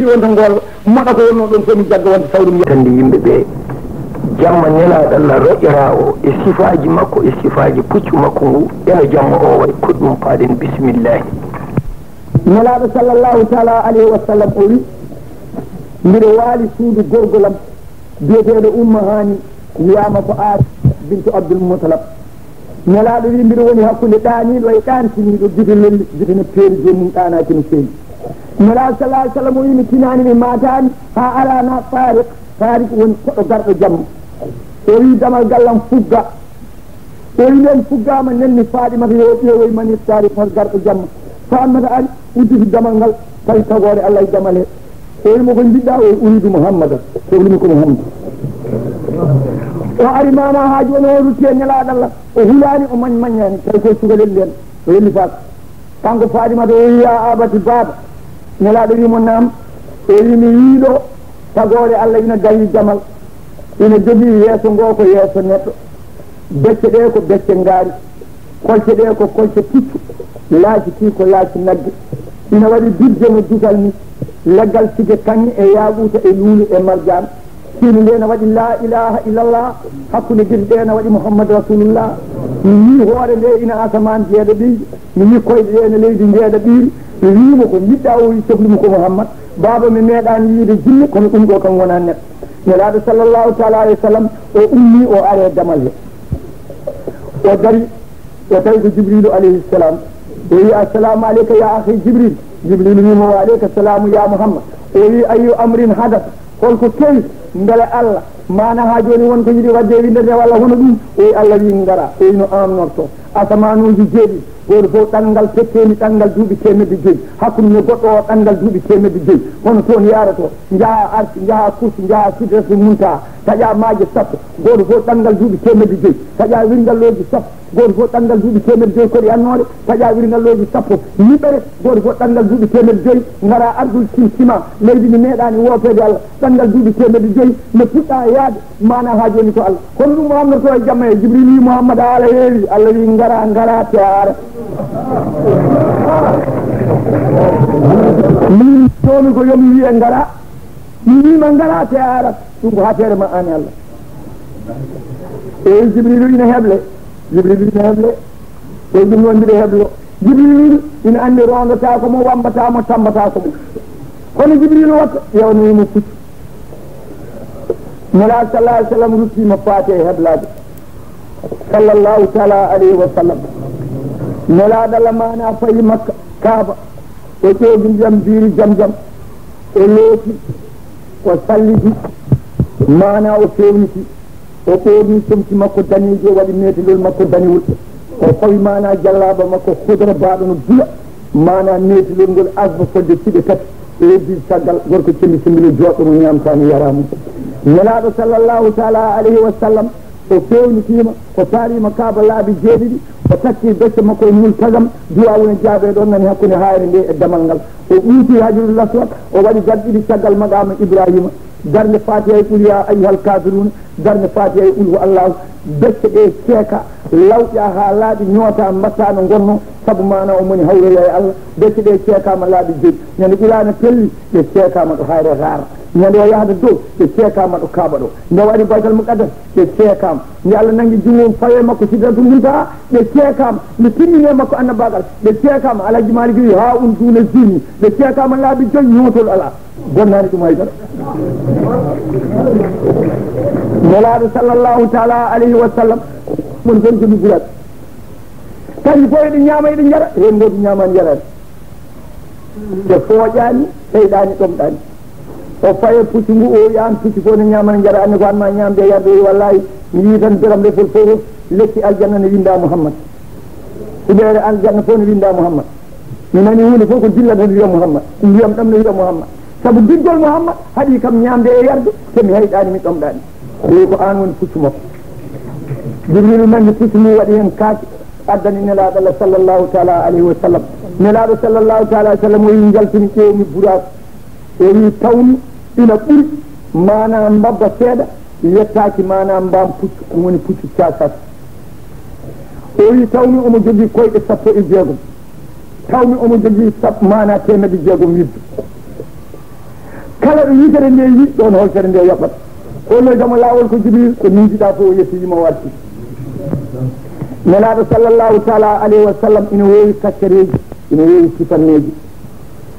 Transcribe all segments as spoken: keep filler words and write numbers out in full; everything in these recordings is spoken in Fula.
Wonta ngool moɗa ko wonnoo ɗoon fof, mi jagga wonta sawru mi. Kandi yimɓe ɓe, jamma Nelaaɗo Allah roƴoraa o e sifaaji makko e sifaaji puccu makko ngu, ena jamma o waɗi koɗum paaɗen bisimillahi. Nelaaɗo sallallahu taala alayhi wa sallam o wi, mbiɗo waali suudu gorgolam biyeteeɗo Umma Haani, wiyaama ko Aasiya bintu Abdul Mutalab. Nelaaɗo wi, mbiɗo woni hakkunde ɗaaniiɗo e ɗaantiniiɗo, gite lelli, gite no peeri, joomum ɗaanaaki no feewi. Nelaaɗo sallallahu alayhi wa sallam o wi, mi tinaani, mi maataani, haa alaa na Taariq. Taariq woni koɗo garɗo jamma. O wi, damal gallam fugga. O wi, nden fuggaama, nelni Faɗimata yo ƴeewoy mani Taariq hol garɗo jamma. Faɗimata ari, udditi damal ngal, tawi tagoore Allah e damal he. O wi mo, ko njiɗɗa? O wi, uriidu Muhammadan, sohlumi ko Muhammad. O ari maana haa jooni, o rutti e Nelaaɗo Allah, o hulaani, o mañ-, maññaani, tawi koye cukalel nden, o wellifaaka. Kanko Faɗimata o wi, yaa abati, baaba. Nelaaɗo wi mo, naam. O wi, mi yii ɗo tagoore Allah ina gayni damal, ina jogii yeeso ngoo ko yeeso neɗɗo, becce ɗe ko becce ngaari. Kolce ɗe ko kolce puccu, laaci ki ko laaci nagge. Ina waɗi dujje no dutal ni, leggal sige kaŋŋe e yaaquuta e luulu e marjaan. Siini nde ina waɗi laa ilaaha illallah, hakkunde gite ɗe ina waɗi Muhammad Rasulullah. Mi yii hoore nde ina asamaan jeeɗaɓiijo, mi yii koyɗe ɗe ina leydi njeeɗaɓiiri. Mi wii mo, ko njiɗɗa? O wii, sohlumi ko Muhammad. Baaba, mi meeɗaani yiide jinne, kono ɗum ɗo kam wonaa neɗɗo. Nelaaɗo sallallahu taala alayhi wa sallam, o ummii, o ari e damal he. O dari, o tawi ko Jibriilu alayhi salam. O wi, "Assalamu alayka ya akhi Jibril." Jibriilu wi mo, "Wa alayka salamu ya Muhammad." O wi, "Ayyu amrin hadas?" Holko kewi? Mbele Allah, maana haa jooni won ko yiɗi waɗde e winndere nde walla hono ɗum? O wi, "Allah wi ngara." O wi, "No amnorto?" Asamanuuji jeeɗiɗi, gooto fof ɗanngal petteendi ɗanngal duuɓi teemedde joyi. Hakkunde nde goɗɗo o ɗanngal duuɓi teemedde joyi. Hono toon yaroto, njaha Arsi, njaha Kursi, njaha Sidratul Muntaha, taƴa maaje sappo, gooto fof ɗanngal duuɓi teemedde joyi. Taƴa wirngallooji sappo, gooto fof ɗanngal duuɓi teemedde joyi koɗi annoore, taƴa wirngallooji sappo niɓɓere, gooto fof ɗanngal duuɓi teemedde joyi. Ngara Ardul Simsima, leydi ndi meeɗaani woopeede Allah, ɗanngal duuɓi teemedde joyi, nde puɗɗa yaade. Maana haa jooni ko Allah. Kono ɗum o amnorto e jamma e Jibril wi, "Muhammad, haala heewi." Allah wi, "Ngara, ngara te a ara." Min toomi ko yo mi wiye ngara. Mi wiima ngara te a ara. Ɗum ko haa feere ma aan e Allah. E Jibril ina heble. Jibril ina heble. E ɗum noon mbiɗa heblo. Jibril ina anndi roondata ko mo, wambata mo, tambata ko mo. Kono Jibril watta, yewnoyi mo puccu. Nelaaɗo sallallahu alayhi wa sallam ruttiima faati e heblaade. Sallallahu taala alayhi wa sallam. Nelaaɗo Allah maana fayi Makka, Kaaba, o ƴeewi ndiyam biiri Zamzam, o looti, o salliti, maana o fewniti, o ɓoorni comci makko daneeji, o waɗi meetelol makko danewol, o fawi maana jallaaba makko hudra baaɗo no bula, maana meetelol ngol asba fodde siɓe tati. E nder caggal, gorko cembi sembilo jooɗɗo mo ñaamtaani yaraani. Nelaaɗo sallallahu taala alayhi wa sallam, o fewnitiima, o taariima Kaaba laabi jeeɗiɗi, o takki becce makko e multazam, duwaawu ne jaabee ɗoon, nani hakkunde haayre nde e damal ngal. O ɓuuti Hajarul Aswad, o waɗi darɗe ɗiɗi caggal maqaama Ibraahiima, darnde Faatiha e Qul yaa ayyuhal kaafiruuna, darnde Faatiha e Qul huwa Allaahu, becce ɗe ceeka, lawƴa haa laaɓi, ñoota, mbatta no ngonnoo, sabu maana o moni hawroya e Allah, becce ɗe ceekaama laaɓi joyi. Ñande Quraana telli, ɗe ceekaama ɗo haayre raar. Ñande o yahata dow, ɗe ceekaama ɗo Kaaba ɗo. Nde o ari Baytal Muqaddas, ɗe ceekaama. Nde Allah nanngi junngo mum fawi e makko Sidratul Muntaha, ɗe ceekaama. Nde timmini e makko annabaagal, ɗe ceekaama. Alhaji Malik wi, "Haa un duuna zini." Ɗe ceekaama laabi joyi, ñootol alaa. Bonnaani ɗum hay dara. Nelaaɗo sallallahu taala alayhi wa sallam, mon fof jogi buraat. Kañum fof eɗe ñaama, eɗe njara, heen gooto ñaamaani, yaraani. Ɓe fooƴaani, ɓeyɗaani, ɗomɗaani. O faye puccu ngu, o wiya, "Aan puccu fof ne ñaama, ne njara, aan ne ko aan ma ñaamde e yarde." O wiya, "Wallaahi, mi yii tan beram lefol fof, lekki aljanna ne winnda Muhammad. Huɓeere aljanna fof ne winnda Muhammad. Mi nani huunde fof ko dillata ne wiya Muhammad. Ndiyam ɗam ne wiya Muhammad. Sabu giggol Muhammad haɗi kam ñaamde e yarde, te mi heyɗaani, mi ɗomɗaani." O wiyi, "Ko aan woni puccu makko." Jibrilu nanngi puccu ngu, waɗi heen kaake, addani Nelaaɗo Allah sallallahu taala alayhi wa sallam. Nelaaɗo sallallahu taala alayhi wa sallam o wiyi, njaltumi, ƴeewmi buraaku. O wiyi, tawmi ina ɓuri maanaa mbabba seeɗa, yettaaki maanaa mbaam puccu, ɗum woni puccu caasat. O wiyi, tawmi omo jogii koyɗe sappo e jeegom. Tawmi omo jogii sab-, maanaa teemedde jeegom wibbe. Kala ɗo yitere nde yi, ɗon holtere nde yoɓat. Holloyta mo laawol ko Jibril, ko miijiɗa fof o yetti yimo warti. Nelaaɗo sallallahu taala alayhi wa sallam ina wowi takkereeji, ina wowi sifanneeji,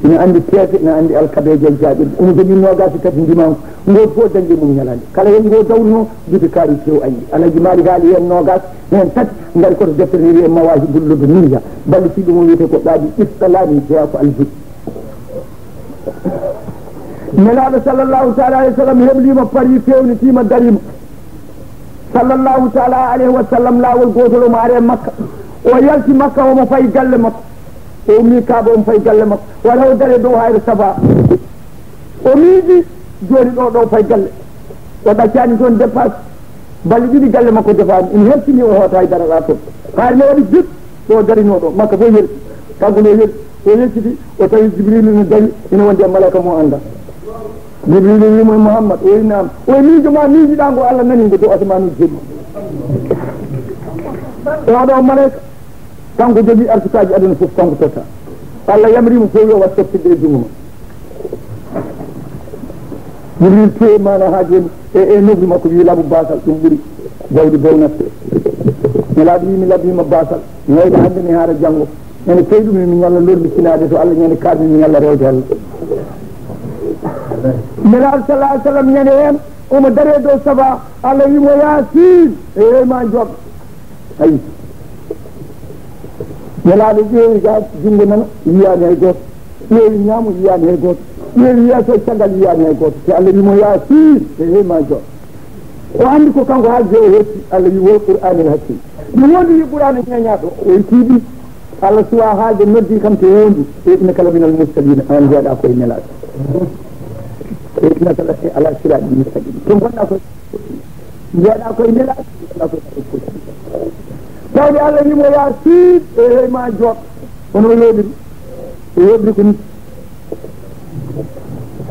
ina anndi peese, ina anndi alkabeeje e jaaƴirɗe. Ina jogii noogaas e tati ndimaangu, ngootu fof dañde mum ñalaande. Kala heen ngo dawruno, gite kaari tew añi. Alhaji Maalik haali heen noogaas, heen tati ngari koto deftere wiyee Mawaahibul Ladunniya. Ballitiiɗo mo wiyetee ko Qaadi Irsalaani jeyaa ko Algeri. Nelaaɗo sallallahu taala alayhi wa sallam heblima, paari, fewnitiima, dariima. Sallallahu taala alayhi wa sallam, laawol gootol omo aree Makka. O yalti Makka, omo fayi galle makko. O ummii Kaaba, omo fayi galle makko. Walla o daree dow Hayru Safa. O miiji, jooni ɗo, ɗo fayi galle. O ɗaccaani toon dépasse. Balɗe ɗiɗi galle makko defaani, ina hertini, o hoota hay dara ɗa toon. Haari ne waɗi jip, ɗo darinoo ɗo, Makka fof yerti. Kanko ne yerti, o yecciti, o tawi Jibrilu ne dari, ina wondi e malaika mo anndaa. Jibrilu wi'i mo, "Muhammad?" O wi'i, "Naam." O wi'i, "Miijo ma miijiɗaa ngo, Allah nanii ngo dow asamanuuji jeeɗiɗi. E oɗo malaika, kanko jogii arsukaaji aduna fof, kanko totta. Allah yamri mo fof yo wat sottirde e junngo ma." Jibril tuwe maana haa jooni e, e nofru makko, wi'i, "Labu baasal, ɗum ɓuri jawdi bownat." Nelaaɗo wi'i, "Mi labiima baasal, mi wayla hannde, mi haara janngo. Ñande teyɗumi mi ñalla lormi sinaade to Allah, ñande kaarmi mi ñalla rewde Allah." Nelaaɗo sallallahu alaihi wasallam ñande heen, omo daree dow Safa, Allah wi'i mo, "Yaasin, e heey ma jooɗo." Ayi. Nelaaɗo ƴeewi ga junngo nano, yiyaani hay gooto. Ƴeewi ñaamo, yiyaani hay gooto. Ƴeewi yeeso e caggal, yiyaani hay gooto. Te Allah wi'i mo, "Yaasin, e heey ma jooɗo." O anndi ko kanko haalde o hetti, Allah wi'i, "Wal Qur'aanil Hakiim." Mi wondii Qur'aana ñeeñaaɗo, o itti ɗum. Allah suwaa haalde, noddi kam to wondu. E innaka laminal mursaliina, aan njeyaɗaa ko e nelaaɓe. E innaka la, e ala siraaɗin mustaqiim. To ngonɗaa ko, njeyaɗaa ko e nelaaɓe, ngonɗaa ko e nelaaɓe. Tawde Allah wi'i mo, "Yaasin, e heey ma jooɗo." Kono o yooɗiri, o yooɗiri ko ni.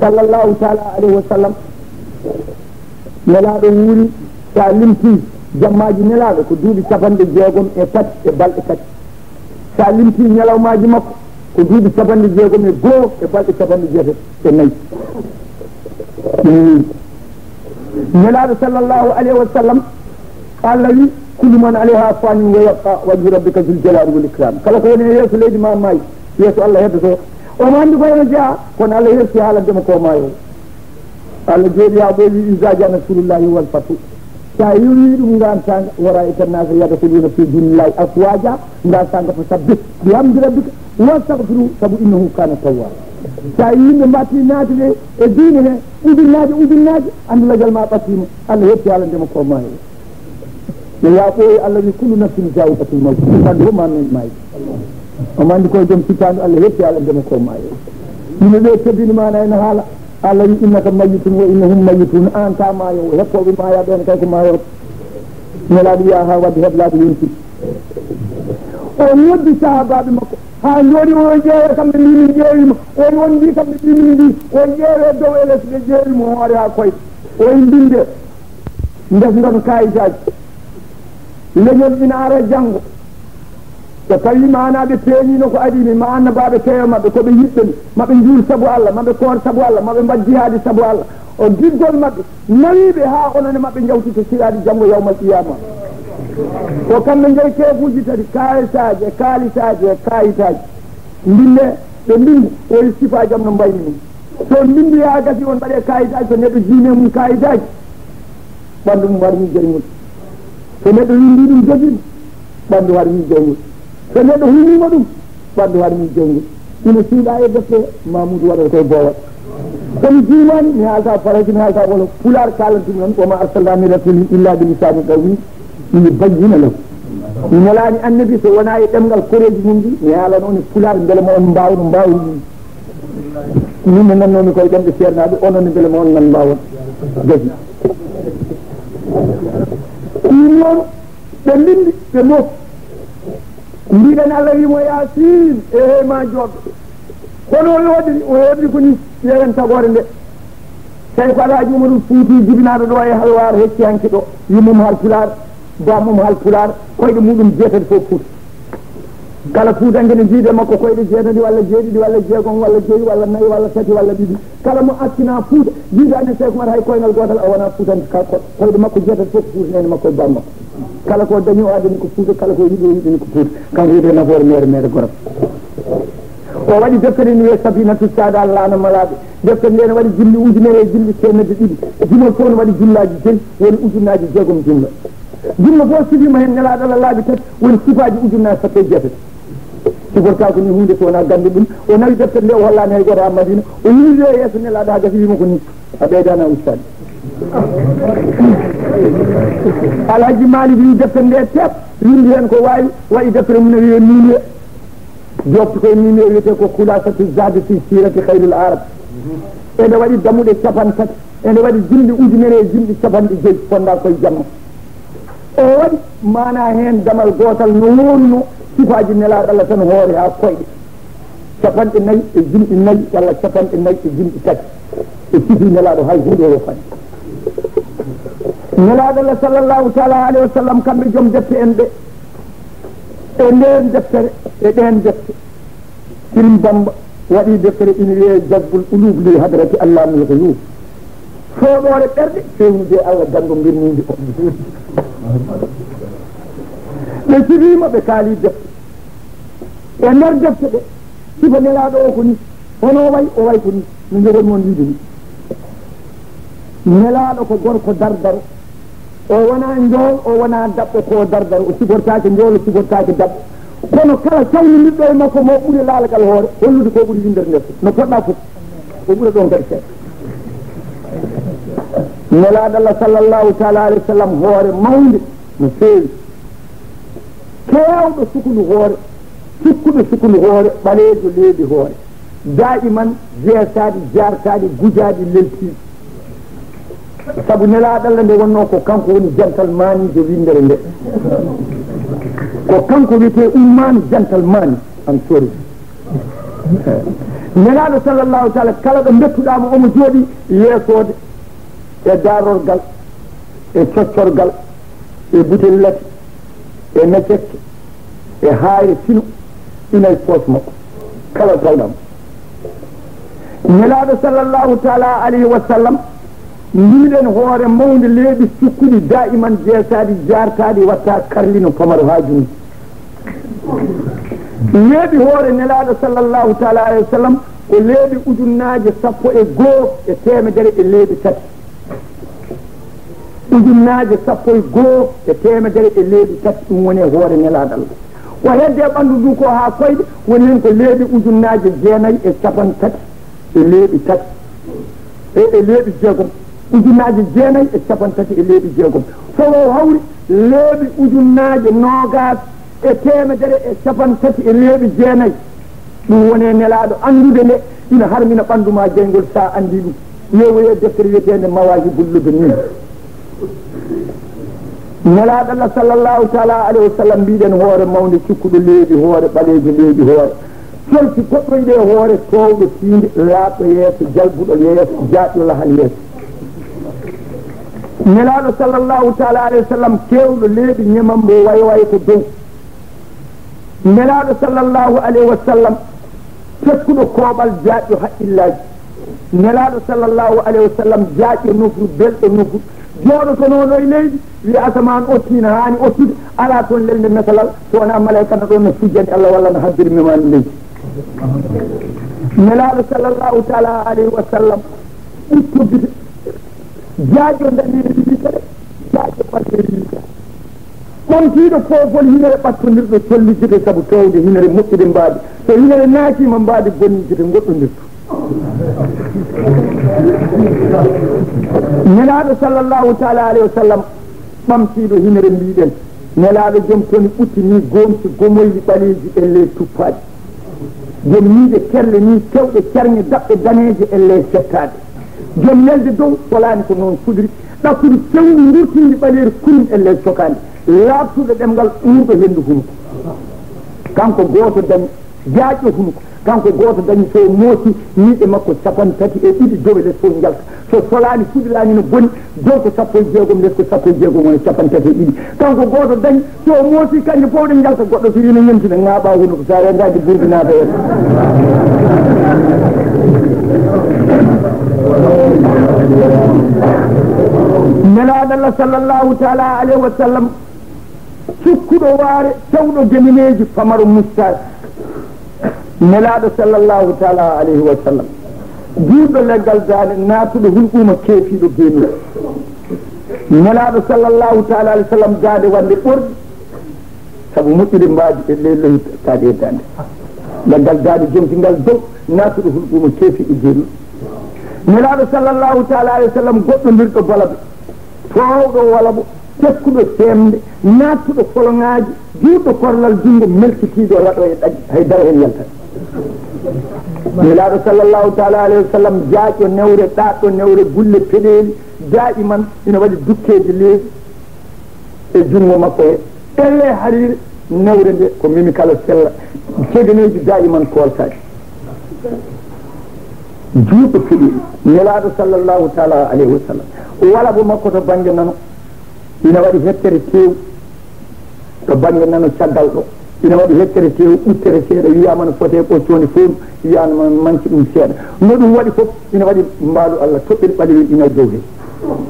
Sallallahu taala alayhi wa sallam. Nelaaɗo wuuri, so a limtii jammaaji Nelaaɗo, ko duuɓi capanɗe jeegom e tati e balɗe tati. So a limtii ñalawmaaji makko, ko duuɓi capanɗe jeegom e goo e balɗe capanɗe jeetati e nayi. Ɗum wuuri. Nelaaɗo sallallahu alayhi wa sallam, Allah wi, "Kullu man alayha fanin wa yabqa wajhu rabbika zul jalali wal ikram." Kala ko woni e yeeso leydi ma maayi, yeeso Allah heddoto. Omo anndi ko ene jeyaa, kono Allah hersi haalande mo ko maayo. Allah jooɗi haa ɓooyi, "Iza jaa nasrullahi wal fathu." So a yewii ɗum ngaan saanga, "Wa ra'aytan nasa yadkhuluna fi dinillahi afwaja," ngaan saanga, "Fasabbih bihamdi rabbika wastaghfirhu, sabu innahu kana tawwaba." So a yii yimɓe mbaɗti naatude e diine he, ujunnaaje, ujunnaaje, anndu lajal ma ɓattiima, Allah heɓti haalande mo ko maayo. Yo yaa ɓooyi, Allah wi, "Kullu nafsin zaa'iqatul mawt." Ɓanndu fof ma men maayde. Omo anndi ko joom sippaandu, Allah heɓti haalande mo ko maayo. Yimɓe ɓe teddini maana ene haala, Allah wi, "Innaka mayyitun wa innahum mayyitun." Aan ka maayo, heppooɓe maaya ɓeen kay ko maayooɓe. Nelaaɗo wiya haa wadde heblaaɓe yonti. O noddi sahaabaaɓe makko, haa njooni o ƴeewa kamɓe mbi min ƴeewiima, o woni mbi kamɓe mbi min mbi, o ƴeewe dow e les ɓe ƴeewi mo hoore haa koyɗe. O mbinde, ndesndon kaayitaaji. Leñol ina ara janngo. So tawii maanaaɓe peeñiino ko adii mi, ma annabaaɓe keewa maɓɓe, ko ɓe yiɗɓe mi, ma ɓe njuul sabu Allah, ma ɓe koor sabu Allah, ma ɓe mbaɗ jihaadi sabu Allah. O giggol maɓɓe, nawiiɓe haa onon e maɓɓe njawtita siraaɗi janngo yawmal qiyaama. Ko kamɓe njeyi keefuuji tati, kaayitaaji e kaalisaaji e kaayitaaji. Mbinde, ɓe mbinde, o e sifaaji am no mbaymi ni. So mbindi haa gasi, on mbaɗe kaayitaaji, so neɗɗo jiimi e mum kaayitaaji, ɓanndu mum hari mum jeyngol. So neɗɗo winndi ɗum, jogii ɗum, ɓanndu hari mum jeyngol. So neɗɗo humiima ɗum, ɓanndu hari mum jeyngol. Ina suuɗa e defte Mamoudou waɗata koye boowal. Kono jiimaani, mi haalta faransi, mi haalta wolof, pulaar kaalantu mi on, "Wa ma arsalna min rasulin illa bi lisani qawmi liyubayyina lahum." Mi nelaani annabi so wonaa e ɗemngal koreeji mum ɗi, mi haalana on e pulaar mbele ma on mbaaw no mbaawri ɗum. Min no nannoomi koye ɗemɗe seernaaɓe, onon ne mbele ma on nan mbaawon. Gasi. Ɗum noon, ɓe mbindi, ɓe moof. Mbiɗen Allah wii mo, "Yaasin, e heey ma jooɗo." Kono o yooɗiri, o yooɗiri ko ni, ƴeewen tagoore nde. Tawi ko Alhaji Umarul Fuuti jibinaaɗo ɗo e Halwaar hecci hanki ɗo, yummum Haal Pulaar, bammum Haal Pulaar, koyɗe muɗum jeetati fof Fuuta. Kala Fuutanke ne jiidi e makko koyɗe jeetati walla jeeɗiɗi walla jeegom walla joyi walla nayi walla tati walla ɗiɗi. Kala mo accina Fuuta, jiidaani Seeku Umar hay koyngal gootal, a wonaa Fuutanke. Kala ko-, koyɗe makko jeetati fof ko Fuuta, neene makko e baaba makko. Kala ko dañi o addani ko Fuuta, kala ko yiɗi o yiɗani ko Fuuta. Kanko wiyetee Nafoore Meere, Meere Gorko. O waɗi deftere ina wiyee Safinatu Saada, Laana Malaaɓe. Deftere nde ne waɗi jimli ujunere e jimli teemedde ɗiɗi. Jimol fof ne waɗi jimlaaji joyi, woni ujunnaaji jeegom jimla. Jimla fof sifiima heen Nelaaɗo Allah laabi tati, woni sifaaji ujunnaaji sappo e jeetati. Sifortaa ko ni huunde so wonaa gannde ɗum. O nawi deftere nde, o hollaani hay gooto haa Madina. O yiliri e yeeso Nelaaɗo haa gasi, wiima ko ni. A ɓeydaana ustaade. Alhaji Maalik wi deftere nde teep, winndi heen ko waawi, waɗi deftere mum ne wiyee Nuuniye. Joofti koye Nuuniye wiyetee ko Khulaasatu Zaadi fi Siirati Khayril Arab. Ene waɗi dammuɗe capanɗe tati, ene waɗi jimɗi ujunere e jimɗi capanɗe joyi, fonndaa koye jamma. O waɗi maanaa heen damal gootal no wooruno sifaaji Nelaaɗo Allah tan hoore haa koyɗe. Capanɗe nayi e jimɗi nayi walla capanɗe nayi e jimɗi tati. E sifii Nelaaɗo hay huunde o yofaani. Nelaaɗo Allah sallallahu taala alayhi wa sallam, kamɓe joom defte en ɓe, e ndeen deftere, e ɗeen defte, Sirim Bamba waɗi deftere ina wiyee Jazbul Ulub li Hadrati Allamul Ghuyub. Fooɗoore ɓerɗe fewnude e Allah ganndo mbirniinde o. Ɓe sifiima, ɓe kaali defte. E nder defte ɗe, sifa Nelaaɗo o ko ni, hono o wayi, o wayi ko ni, no njogon mon wiide ni. Nelaaɗo ko gorko dardaro, o wonaa njool, o wonaa daɓɓo, ko dardaro, o sifortaake njool, o sifortaake daɓɓo. Kono kala cawnondirɗo e makko mo ɓuri laalagal hoore, hollude ko ɓuri winndere nde fof, no poɗɗa fof, o ɓura ɗon kadi seeɗa. Nelaaɗo Allah sallallahu taala alayhi wa sallam, hoore mawnde no feewi. Keewɗo sukundu hoore, sukkuɗo sukundu hoore, ɓaleejo leeɓi hoore. Daa'iman jeesaaɗi, jaartaaɗi, gujaaɗi, leltiiɗi. Sabu Nelaaɗo Allah nde wonnoo ko kanko woni jantal maaniijo winndere nde. Ko kanko wiyetee ummaani jantal maani, am sori. Nelaaɗo sallallahu taala, kala ɗo mbettuɗaa mo, omo jooɗii yeesoode e daarorgal, e coccorgal, e butellati, e mecette, e haayre fino, ina e poos makko. Kala tawɗam. Nelaaɗo sallallahu taala alayhi wa sallam, mbiɗen hoore mawnde leeɓi sukkuɗi daa'iman jeesaaɗi jaartaaɗi watta karlino pamaro haa jungo. Leeɓi hoore Nelaaɗo sallallahu taala alayhi wa sallam ko leeɓi ujunnaaje sappo e goo e teemedere e leeɓi tati. Ujunnaaje sappo e goo e teemedere e leeɓi tati, ɗum woni e hoore Nelaaɗo Allah. Ko hedde e ɓanndu ndu ko haa koyɗe woni heen ko leeɓi ujunnaaje jeenayi e capanɗe tati e leeɓi tati, e, e leeɓi jeegom. Ujunnaaje jeenayi e capanɗe tati e leeɓi jeegom. So o hawri leeɓi ujunnaaje noogaas e teemedere e capanɗe tati e leeɓi jeenayi. Ɗum woni e Nelaaɗo anndude nde ina harmina ɓanndu ma jeyngol, so a anndii ɗum. Ƴeewoye deftere wiyeteende Mawaahibul Ladunniya. Nelaaɗo Allah sallallahu taala alayhi wa sallam, mbiɗen hoore mawnde, sukkuɗo leeɓi hoore, ɓaleejo leeɓi hoore. Colti goɗɗoyɗe e hoore, toowɗo tiinde, laaɓɗo yeeso, jalbuɗo yeeso, jaaƴɗo lahal yeeso. Nelaaɗo sallallahu taala alayhi wa sallam, keewɗo leeɓi, ñemambo, wayo wayo ko dow. Nelaaɗo sallallahu alayhi wa sallam, tekkuɗo kooɓal, jaaƴɗo haqqillaaji. Nelaaɗo sallallahu alayhi wa sallam, jaaƴɗo nofru, belɗo nofru, jooɗotonooɗo e leydi, wiya asamaan otti, ina haani ottude, alaa toon lelnde mesalal, so wonaa malaa'ika na ɗoon no sujjani Allah walla no habbiri memaani leydi. Nelaaɗo sallallahu taala alayhi wa sallam, ɓutto gite, jaaƴɗo daneejo yitere, jaaƴɗo ɓaleejo yitere. Ɓamtiiɗo poofol hinere ɓattondirɗo colli gite, sabu toowde hinere moƴƴude mbaadi. So hinere naatiima, mbaadi bonni gite ngoɗɗondirtu. Nelaaɗo sallallahu taala alayhi wa sallam, ɓamtiiɗo hinere mbiɗen. Nelaaɗo joom toni ɓutti ni, gomsi gomoyli ɓaleeji e ley tuppaaɗi. Joom ñiiƴe kerle ni, kewɗe carŋe daɓɓe daneeje e ley settaaɗe. Joom nelde dow solaani ko noon sudri, ɗakkudu fewndi ndurtindi ɓaleeri kurum e ley cokaandi, laaɓtuɗo ɗemngal uurɗo henndu hunuko. Kanko gooto dañi jaaƴɗo hunuko, kanko gooto dañi so moosi ñiiƴe makko capanɗe tati e ɗiɗi dowe les fof njalta. So solaani, fuɗiraani no boni, dow ko sappo e jeegom, les ko sappo e jeegom, wona capanɗe tati e ɗiɗi. Kanko gooto dañi, so o moosi, kannje fof ɗe njalta, goɗɗo so ina ñemtina, ŋaaɓa hunuko, so a rendaaki burdi naata heen. Nelaaɗo Allah sallallahu taala alayhi wa sallam, sukkuɗo waare, tawɗo gemineeji, famaro mustaade. Nelaaɗo sallallahu taala alayhi wa sallam, juutɗo leggal daande, naatuɗo hulɓuuma, keefiiɗo geemi. Nelaaɗo sallallahu taala alayhi wa sallam, daande wande ɓorɗi, sabu moƴƴude mbaadi e ley lohi taade e daande. Leggal daande jonki ngal dow, naatuɗo hulɓuuma, keefiiɗo geemi. Nelaaɗo sallallahu taala alayhi wa sallam, goɗɗondirɗo balabe, toowɗo walabo, tekkuɗo seemde, naattuɗo foloŋaaji, juutɗo korlal junngo, melkitiiɗo raɗo e ɗagge, hay dara heen yaltat. Nelaaɗo sallallahu taala alayhi wa sallam, jaajɗo newre, ɗaɗɗo newre, gulle peɗeeli, daa'iman ina waɗi dukkeeje leeɓi e junngo makko he. Ɗelle hariire, newre nde ko mimi kala sella, segeneeji daa'iman kooltaaki. Juutɗo fuɗi Nelaaɗo sallallahu taala alayhi wa sallam. Walabo makko to bannge nano ina waɗi hettere teewu, to bannge nano caggal ɗo, ina waɗi hettere teewu, ɓuttere seeɗa, wiyaama no fotee ɓoccoonde fof, wiyaama manki ɗum seeɗa. No ɗum waɗi fof, ina waɗi mbaalu Allah, toɓɓere ɓalewel ina dow heen.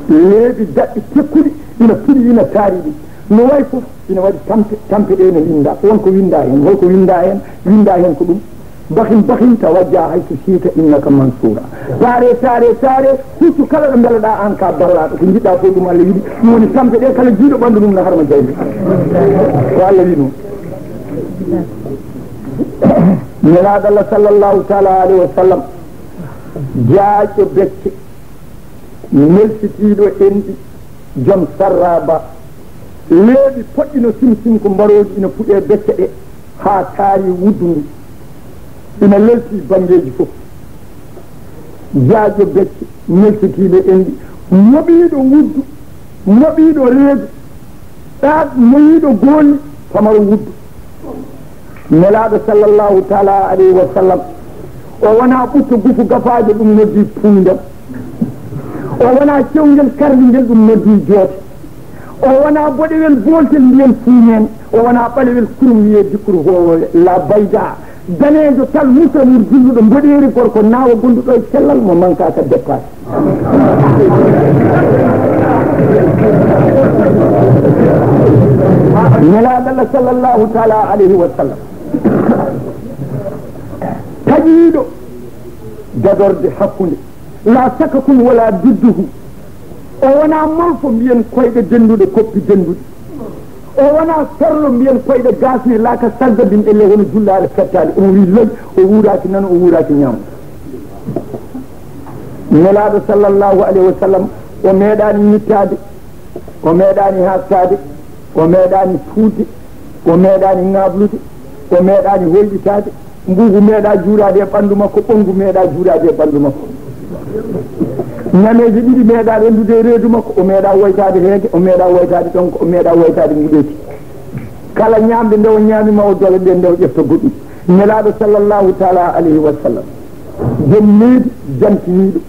Leeɓi daɓɓi tekkuɗi ina puɗi, ina taari ɗum. No wayi fof, ina waɗi tampe, tampe ɗe ina winnda. Won ko winnda heen, hol ko winnda heen? Winnda heen ko ɗum: "Bahin, bahin, tawajja haysu siita, innaka mansuura." Taare, taare, taare, huccu kala ɗo mbeleɗaa aan ka ballaaɗo. Ko njiɗɗaa fof ɗum Allah yiɗi. Ɗum woni tampe ɗe, kala jiiɗo ɓanndu mum na harma jayde. Ko Allah wi'i ɗum. Nelaaɗo Allah sallallahu taala alayhi wa sallam, jaajɗo becce, nelsitiiɗo enɗi, jom sarraba, leeɓi poɗɗi no simsim ko mbarooji ina puɗe becce ɗe, haa taari wuddu ndu, ina lelti banngeeji fof. Jaajɗo becce, nelsitiiɗo enɗi, moɓiiɗo wuddu, moɓiiɗo reedu, ɗaat moyiiɗo goolni, famaro wuddu. Nelaaɗo sallallahu taala alayhi wa sallam, o wonaa ɓutto gufu gafaaje, ɗum noddi puundam. O wonaa cewngel karlingel, ɗum noddi joote. O wonaa boɗewel booltel, mbiyen fuuñeen. O wonaa ɓalewel kurum, wiyee dikru hoowoowe, la bayda. Daneejo tal, musramur julluɗo, mboɗeeri gorko naawa, gonduɗo e cellal, mo mankaaka deppaade. Nelaaɗo Allah sallallahu taala alayhi wa sallam, taƴiiɗo dadorde hakkunde, la sakakun wala didduhu. O wonaa molfo, mbiyen koyɗe dennduɗe, koppi dennduɗi. O wonaa sorlo, mbiyen koyɗe gasne, la ka saggabin, elle hono jullaare fettaade. Omo wi loy, o wuuraaki nano, o wuuraaki ñaamo. Nelaaɗo sallallahu alayhi wa sallam, o meeɗaani ñittaade, o meeɗaani haastaade, o meeɗaani tuudde, o meeɗaani ŋaablude, o meeɗaani hoyɗitaade, mbuubu meeɗaa juuraade e ɓanndu makko, ɓonngu meeɗaa juuraade e ɓanndu makko. Ñameeje ɗiɗi meeɗaa renndude e reedu makko, o meeɗaa woytaade heege, o meeɗaa woytaade ɗonka, o meeɗaa woytaade nguleeki. Kala ñaamde nde o ñaami ma o dola ɗe, nde o ƴefta goɗɗum. Nelaaɗo sallallahu taala alayhi wa sallam, jom needi, jantiniiɗo.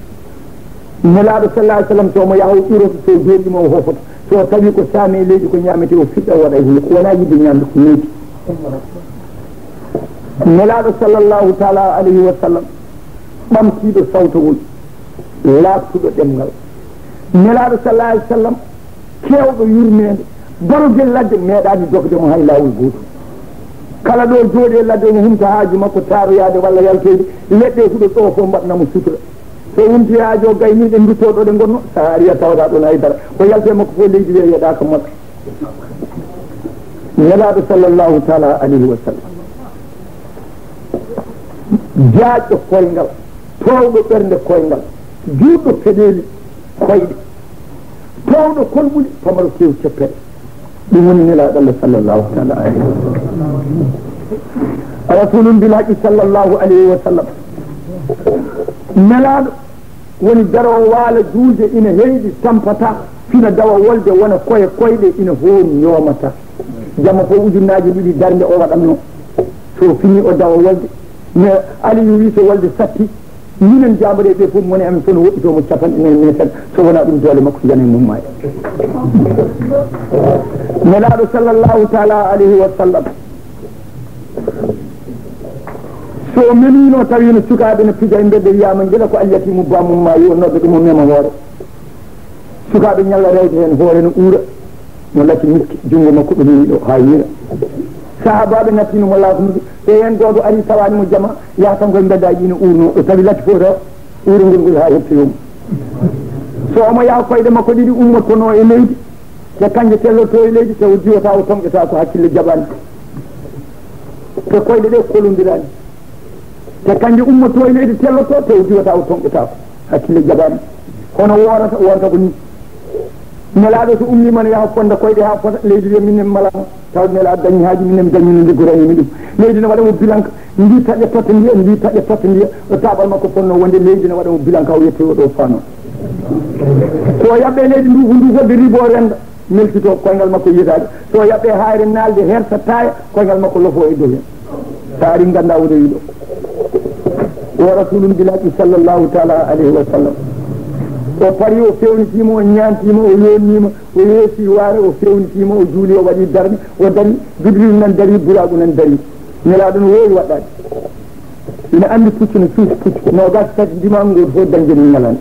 Nelaaɗo sallallahu alayhi wa sallam, so omo yaha, o ƴuroto, so o jooɗiima, o hofoto. So o tawi ko saami e leydi, ko ñaametee, o fiɗɗa, o waɗa e hunuko. Ko wonaa yiɗde ñaamde, ko needi. Nelaaɗo sallallahu taala alayhi wa sallam, ɓamtiiɗo sawtowol, laaɓtuɗo ɗemngal. Nelaaɗo sallallahu alayhi wa sallam, keewɗo yurmeende, barogel ladde, meeɗaani dogde mo hay laawol gooto. Kala ɗo jooɗi e ladde, omo humta haaju makko, taaroyaade walla yaltoyde, leɗɗe e huɗo ɗo fof mbaɗna mo sutura. So wonti haajo gayni, ɗe ndutto ɗo ɗe ngonno, so a ari a tawata ɗon hay dara. Ko yalte makko fof leydi wiya yeɗaaka moɗa. Nelaaɗo sallallahu taala alayhi wa sallam, jaajɗo koyngal, toowɗo ɓernde koyngal, juutɗo peɗeeli koyɗe, toowɗo kolɓuli, pamaro kew ceppere. Ɗum woni Nelaaɗo Allah sallallahu taala alayhi wa sallam. Rasulun bil haqqi sallallahu alayhi wa sallam. Nelaaɗo woni daroowo waala juulde ina heyɗi, tampata, fina dawa wolde, wona koye koyɗe ina hooru, ñoomata. Jamma fof ujunnaaji ɗiɗi darnde o waɗatno. So fini o dawa wolde. Mais Aliyu wi so wolde satti, Minen jaambareeɓe ɓe fof, mone amen fof no woɗɗitoo mo capanɗe nayi meeter, so wonaa ɗum doole makko jana e mum maaya. Nelaaɗo sallallahu taala alayhi wa sallam, so o memiino tawi no sukaaɓe no pija e mbedde, wiyaama gila ko alyatiimu baamum maa yo noddo ɗum o mema hoore. Sukaaɓe ñalla rewde heen, hoore no uura, no lati miski, junngo makko ɗo memi ɗo haa yiira. Sahaabaaɓe nattiino mo laafunude, so heen gooto ari tawaani mo jama, yaha kanko e mbeddaaji ɗi no uurno, o tawi lati fof rewa, uurngol ngol haa heɓtoyoo mo. So omo yaha koyɗe makko ɗiɗi ummotonoo e leydi, te kanje tellotoo e leydi, te o diwata, o toŋƴata ko hakkille jaɓaani. Te koyɗe ɗe kolondiraani. Te kanje ummoto e leydi telloto, te o diwata, o toŋƴata ko hakkille jaɓaani. Hono woorata, woorata ko ni. Nelaaɗo so ummiima no yaha fonda koyɗe haa fota, leydi wiya minen malama, taw Nelaaɗo dañi haaji, minen dañi no liggorani mi ɗum. Leydi no waɗa mo bilanka, ndi taƴa totta ndiya, ndi taƴa totta ndiya, o taaɓal makko fonno wonde leydi no waɗa mo bilanka, o yettoyo ɗo fano. So o yaɓɓe leydi nduufu nduufu, de ribo renda. Melkito, koyngal makko yiyetaake. So yaɓɓe haayre naalde hersa taaya, koyngal makko lofo e dow heen. So ari ngannda o rewi ɗo. O rasulun bilaki sallallahu taala alayhi wa sallam. O pari, o fewnitiima, o ñaantiima, o yonniima, o yeesi waare, o fewnitiima, o juuli, o waɗi darni, o dari, Jibril nan dari, Buraaku nan dari. Nelaaɗo no woowi waɗɗaade. Ina anndi puccu no suusi puccu, noogaas tati ndimaangu, gooto fof dañde mum ñalande.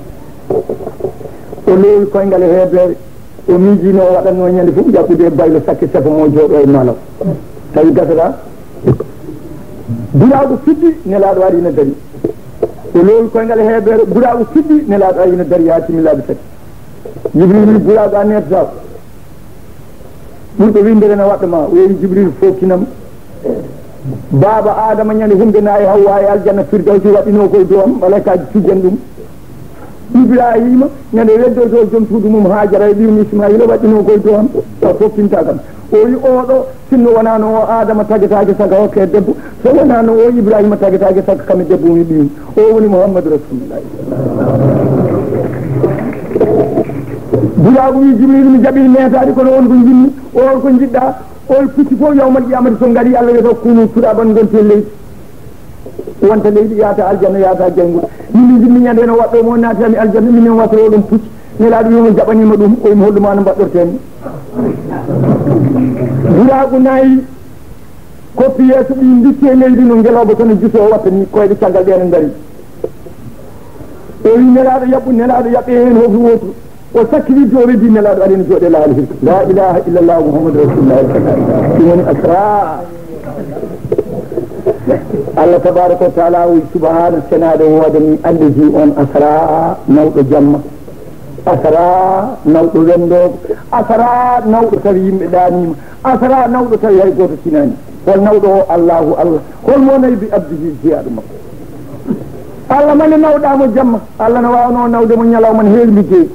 O loowi koyngal e heebeere, o miijii no o waɗatnoo ñande fof ƴaɓɓude e baylo sakke sefa mo jooɗo e maalo. Tawi gasata. Buraaku fiddi, Nelaaɗo ari ina dari. O loowi koyngal e heebeere, Buraaku fiddi, Nelaaɗo ari ina dari haa timmi laabi tati. Jibril wi, Buraaku, a neetataako. Ɓurɗo winndere na waɗɗo ma, o yehi Jibril foftinam. Baaba Aadama ñande humde na e Hawwa e aljanna Firdawsi waɗɗinoo koye dow am, malaykaaji cujjan ɗum. Ibraahiima ñande weddoytoo joom suudu mum Haajara e ɓiyum Ismaayiila waɗɗinoo koye dow am, taw foftinta kam. O wi, oɗo, sinno wonaano o Aadama tagetaake saka hokke debbo, so wonaano o Ibraahiima tagetaake saka kam e debbo mi ɓiyum. O woni Muhammadu Rasulullah. Buraaku wi, Jibril, mi jaɓi meetaade, kono on ko njinmi, on ko njiɗɗa, on pucci fof yawmal qiyamati so ngari, Allah wiyata, kunu turaban, ngonte leydi. Wonta leydi, yaata aljanna, yaata jayngol. Min mi njinmi ñande no waɗɗo mo naatami aljanna, minen wasoro ɗum pucci. Nelaaɗo wi mo jaɓaniima ɗum, o wi mo holɗuma no mbaɗɗortee mi. Buraaku nayi. Koppi yeeso ɗi ndicci e leydi no ngelooba tan e jusoo watta ni, koyɗe caggal ɗe no ngari. O wi Nelaaɗo yaɓɓu, Nelaaɗo yaɓɓe heen hoto wootu. O sakki wirde, o reddi Nelaaɗo ari no jooɗe laali hirka. La ilaha illallah Muhammadu Rasulullah. Ɗum woni Asra. Allah tabaraka wa taala o wi subhana senaade woodani allazi on Asra nawɗo jamma. Asra nawɗo wendoogo. Asra nawɗo tawi yimɓe ɗaaniima. Asra nawɗo tawi hay gooto tinaani. Hol nawɗo o? Allahu Allah. Hol mo nawi bi abdihi jiyaaɗo makko? Allah mane nawɗa mo jamma. Allah no waawno nawde mo ñalawma ne heewi liggey.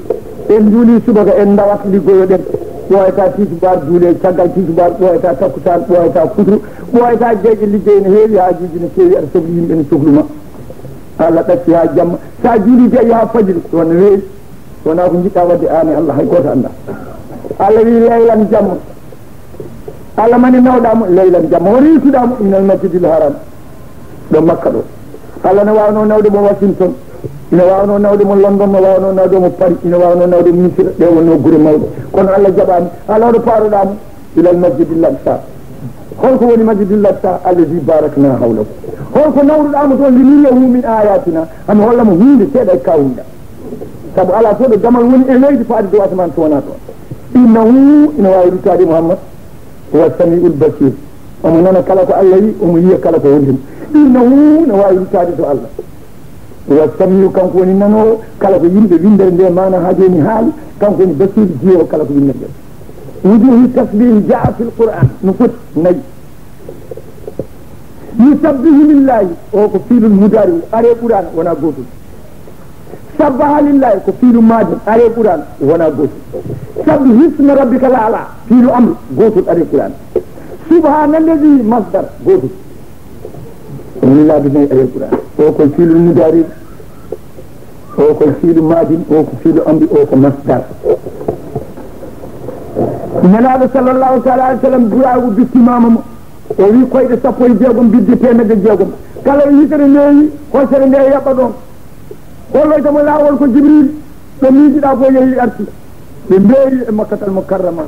En njuuli subaka, en ndawat liggoyoɗen. Ɓooyata tisubar juule, caggal tisubar ɓooyata takkusaan, ɓooyata futuro, ɓooyata geyɗe liggey ne heewi, haajuuji ne keewi, aɗa sohli yimɓe ne sohlu ma. Allah ɗacci haa jamma. So a juuli gayi haa fajiri, ɗon no weewi. Wonaa ko njiɗɗa waɗde aan e Allah, hay gooto anndaa. Allah wi leylan jamma. Allah mani nawɗa mo leylan jamma. O rewtuɗa mo minal masjidil haram. Ɗo Makka ɗo. Allah no waawno nawde mo Washington. Ina waawno nawde mo London, no waawno nawde mo Paris, ina waawno nawde mo Misira. Ɗe wonno gure mawɗe. Kono Allah jaɓaani. Allah ɗo paaroɗa mo. Ilal masjidil aqsa. Holko woni masjidil aqsa? Allazi barakna hawlahu. Holko nawruɗa mo toon? Linuriyahu min ayatina. Hami holla mo huunde seeɗa e kawunɗa. Sabu alaa fof ɗo damal woni e leydi faade dow asamaan so wonaa toon. Innahu, ina waawi ruttaade Muhammad, huwa samiul basir. Omo nana kala ko Allah wi, omo yiya kala ko woni heen. Innahu, ina waawi ruttaade to Allah. Huwa samiu, kanko woni nanoowo kala ko yimɓe winndere nde maana haa jooni haali, kanko woni basir, jiyoowo kala ko winndere nde. Wujuhi tasbihi jaa fil Qur'an, no foti nayi. Yusabbihu lillahi, o ko fiilul mudaari, are Qur'an wona gootum. Sabbaha lillahi ko fiilu maadi, are Qur'an wona gootum. Sabbih isma rabbika l-a'la, fiilu amru gootum, are Qur'an. Subhana allazi, masdar gootum. Woni laabi nayi, are Qur'an. O ko fiilu mudaari, o ko fiilu maadi, o ko fiilu amri, o ko masdar. Nelaaɗo sallallahu taala alayhi wa sallam, duwaawu bitti maama mo. O wi koyɗe sappo e jeegom, bidde teemedde jeegom. Kala o yitere neewi, hosere nde yaɓɓa ɗon. Holloyta mo laawol ko Jibril, ɗo miijiɗaa fof yehi arti. Ɓe mbeeri e Makkatal Mukarrama.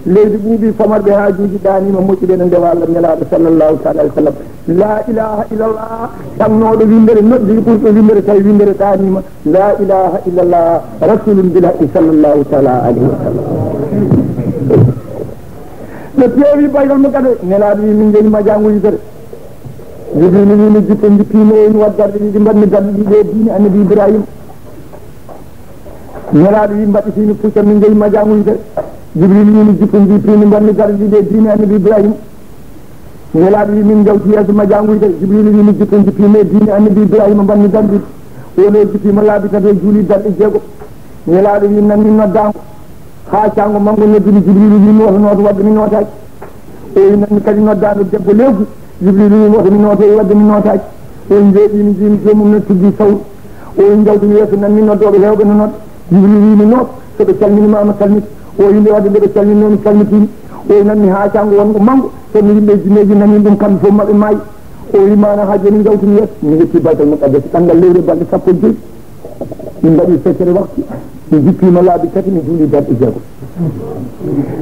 Leydi ɓuuɓi, famarɓe haajuuji ɗaaniima, moƴƴuɓe no ndewa Allah nelaaɗo sallallahu taala alayhi wa sallam. La ilaha illallah, tagnooɗo winndere, noddi ɓurɗo winndere, tawi winndere ɗaaniima. La ilaha illallah, rasulun bil haqqi sallallahu taala alayhi wa sallam. Ɓe peewi Baytal Muqaddas, nelaaɗo wi, "Min njehi ma jaango yitere." Jibril wi, "Mi jippo, jippii mi, o wi mi waɗ darɗe ɗiɗi, mbaɗmi darɗe ɗiɗi e diine Annabi Ibrahima." Nelaaɗo wi, "Mbaɗɗitiimi pucca, min njehi ma jaango yitere." Jibril wi, "Mi jippo, jippii mi, mbaɗmi darɗe ɗiɗi e diine Annabi Ibrahima." Nelaaɗo wi, "Min njawti yeeso ma jaango yitere." Jibril wi, "Mi jippo, jippii mi e diine Annabi Ibrahima, mbaɗmi darɗe ɗiɗi." O no jippiima laabi tati, o juuli darɗe jeego. Nelaaɗo wi, "Nanmi noddaango." Haa caango manngo noddumi, Jibriilu wiimi, "Woto nooto, wadde mi nootaaki." O wi, "Nanmi kadi noddaango debbo leefu." Jibriilu wiimi, "Woto mi nooto, wadde mi nootaaki." O wi, "Njooɗiimi, njiimi joomum no tuggi sawru." O wi, "Njawtumi yeeso, nanmi noddooɓe heewɓe no nodda." Jibriilu wiimi, "Nooto, so ɓe calminiima ma, salmit." O wi, "Nde wadde nde ɓe calminoo mi, salmitiimi." O wi, "Nanmi haa caango wonngo manngo, so no yimɓe e jinneeji nani ɗum, kamɓe fof maɓɓe maayi." O wi, "Maana haa jooni njawtumi yeeso." Mi yetti Baytal Muqaddas, ɗanngal lewru e balɗe sappo e joy. Min mbaɗi feccere waktu, mi jippiima laabi tati, mi juuli darɗe jeego.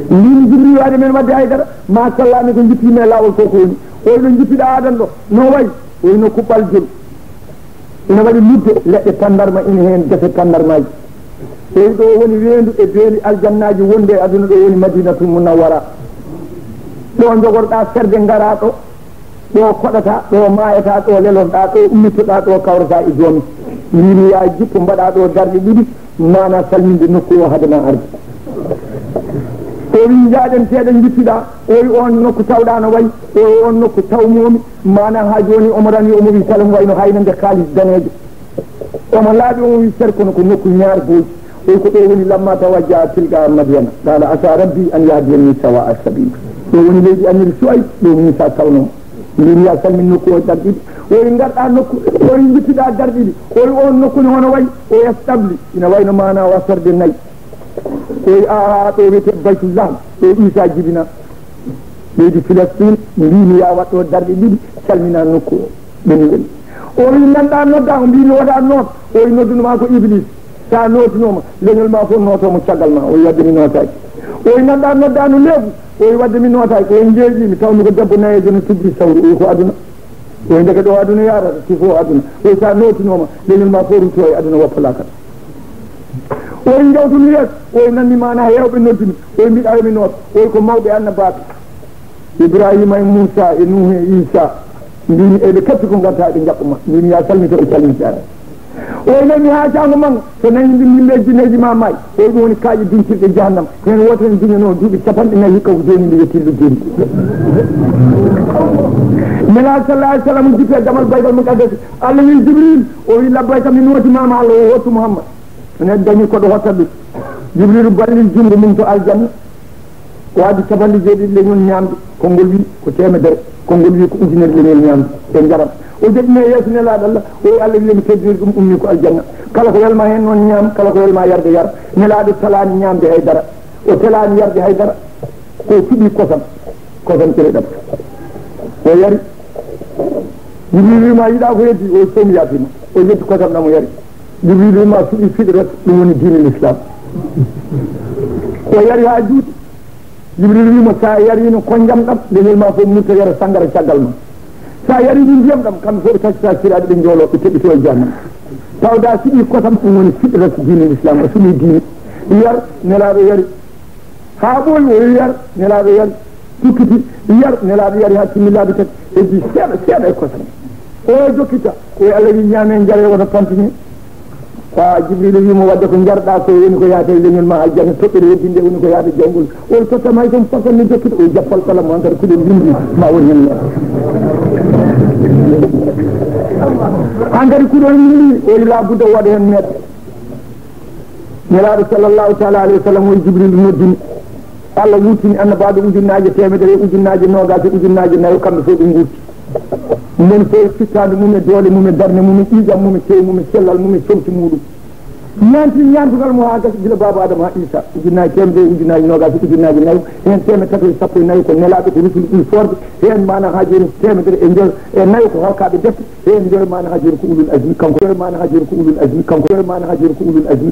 Mbimi Jibril, "Waade men wadde haydara, ma sallaani ko jippiima e laawol ko ko woni." O wi, "Ɗo jippiɗaa adan ɗo, no wayi?" O wi, "No kuɓɓal jol. Ina waɗi ludde leɗɗe tanndarma, ina heen gese tanndarmaaji." O wi, "Ɗo woni weendu e beeli aljannaaji wonde e aduna, ɗo woni Madinatul Munawwara. Ɗo njogorɗaa ferde, ngaraa ɗo." Ɗo koɗataa, ɗo maayataa, ɗo lelorɗaa, ɗo ummittoɗaa, ɗo kawrataa e joomi. Mbimi, "Yaa jippo, mbaɗaa ɗo darɗe ɗiɗi, maanaa salminde nokku o hade ma arde." O wi, "Njaaɗen, seeɗa jippiɗaa." O wi, "Oon nokku tawɗaa no wayi?" O wi, "Oon nokku tawmoomi, maanaa haa jooni omo rami, omo wi kala mo wayno haynande kaalis daneejo." Omo laaɓi, omo wi, "Cer, kono ko nokku ñaar booji." O wi, "Ko ɗo woni lamma tawajjaha tilqa Madyana, qala asa rabbi an yahdiyani sawa sabil." Ɗo woni leydi Annabi Suwayb, ɗo Muusa tawno mo. Mbimi, "Yaa salmin nokku o darɗe ɗiɗi." O wi, "Ngarɗaa nokku." O wi, "Njippiɗaa darɗe ɗiɗi." O wi, "Oon nokku ne hono wayi?" O wi, "Establi, ina wayno maanaa wa ferde nayi." O wi, "Aa, ɗo wiyetee Baytullah, ɗo Iisa jibinaa." Leydi Filistin, mbimi, "Yaa waɗ ɗo darɗe ɗiɗi, salminaa nokku o." Ɓe ni woni. O wi, "Nanɗaa noddaango?" Mbimi, "Wota noot." O wi, "Noddunoo ma ko Iblis. So a nootinoo ma, leñol ma fof nootoo mo caggal ma." O wi, "Wadde mi nootaaki." O wi, "Nanɗaa noddaango leefu?" O wi, "Wadde mi nootaaki." O wi, "Njeeƴii mi, tawmi ko debbo nayeejo no tuggi sawru." O wi, "Ko aduna." O wi, "Ndeke ɗo aduna yaarata, sifo aduna." O wi, "So a nootinoo ma, leñol ma fof ruttoo e aduna, woppa laakara." O wi, "Njawtu mi yeeso." O wi, "Nanmi maanaa heewɓe noddumi." O wi, "Mbiɗa yo mi nooto." O wi, "Ko mawɓe annabaaɓe, Ibrahima e Muusa e Nuuhu e Iisa." Mbimi, "Eɓe katti ko ngartaa eɓe njaɓɓa ma." Mbimi, "Yaa salmito ɓe calmitiɗaa ɓe." O wi, "Nanmi haa caango manngo, so nani ɗum yimɓe e jinneeji ma maayi." O wi, "Ɗum woni kaaƴe duñtirɗe jahannama. Heen wootere ne duñanoo duuɓi capanɗe nayi, hikka ko jooni nde yettii luggeeji." Nelaaɗo sallallahu alayhi wa sallam jippi e damal Baytal Muqaddas. Allah wi Jibril, o wi, "Labbayka, mi nootiima ma." Allah o hottu Muhammad. Ene dañi ko ɗo hotta ɗum. Jibril ballil junngo mum to aljanna. O addi capanɗe jeeɗiɗi leñol ñaamde, konngol wi ko teemedere, konngol wi ko ujunere leñol ñaamde e njaram. O joɗɗini e yeeso Nelaaɗo Allah, o wi, "Allah wi mi teddinir ɗum, ummi ko aljanna. Kala ko welma heen noon ñaam, kala ko welma yarde yar." Nelaaɗo talaani ñaamde hay dara, o telaani yarde hay dara. Ko suɓi kosam, kosam ƴereɗam. O yari. Jibril wi ma, "Yiɗaa ko heddi?" O wi, "Fof mi yaafima." O ƴetti kosam ɗam o yari. Jibril wi ma, "Suɓi fitrat, ɗum woni diine l'islam." O yari haa juuti. Jibril wi mo, "So a yariino konjam ɗam, leñol ma fof mutta yara sanngara caggal ma. So a yariino ndiyam ɗam, kamɓe fof ɓe taccata siraaɗi, ɓe njooloo, ɓe teɓɓitoo e jahannama. Tawde a suɓii kosam, ɗum woni fitrat diine l'islam, a suɓii diine." Yar, Nelaaɗo yari. Haa ɓooyi, o yari, Nelaaɗo yari. Tukkiti, yar, Nelaaɗo yari haa timmi laabi tati. Heddi seeɗa, seeɗa e kosam. O jokkita, o wi, "Allah wi ñaame, njare, wota pantine." Ko Jibril wi mo, "Wadde ko njarɗaa ko woni ko yaata e leñol ma aljanna, toɓɓere heddinde woni ko yaata jawgol." O wi, "Totta may toon, fasan mi jokkita." O wi, "Jappal kala mo hankadi kuɗol windi, ma woni heen neɗɗo." Hankadi kuɗol windi, o wi, "Laa budda waɗa heen neɗɗo." Nelaaɗo sallallahu taala alayhi wa sallam, o wi, Jibril noddini. Allah wurtini annabaaɓe ujunnaaje teemedere, ujunnaaje noogaas, ujunnaaje nayo, kamɓe fof ɓe nguurti. Moni fof e fittaandu mum, e doole mum, e darnde mum, e ƴiiƴam mum, e tew mum, e cellal mum, e comci muɗum. Ñaanti ñaantugal mo haa gasi gila baaba Adama haa Iisa, ujunnaaji teemedere, ujunnaaji noogaas, ujunnaaji nayo, heen teemedde tato e sappo e nayo ko nelaaɓe, ko rusul ɓuri foorde, heen maana haa jooni teemedere e joy e nayo ko halkaaɓe defte, heen joy maana haa jooni ko ulul azmi, kanko joy maana haa jooni ko ulul azmi, kanko joy maana haa jooni ko ulul azmi.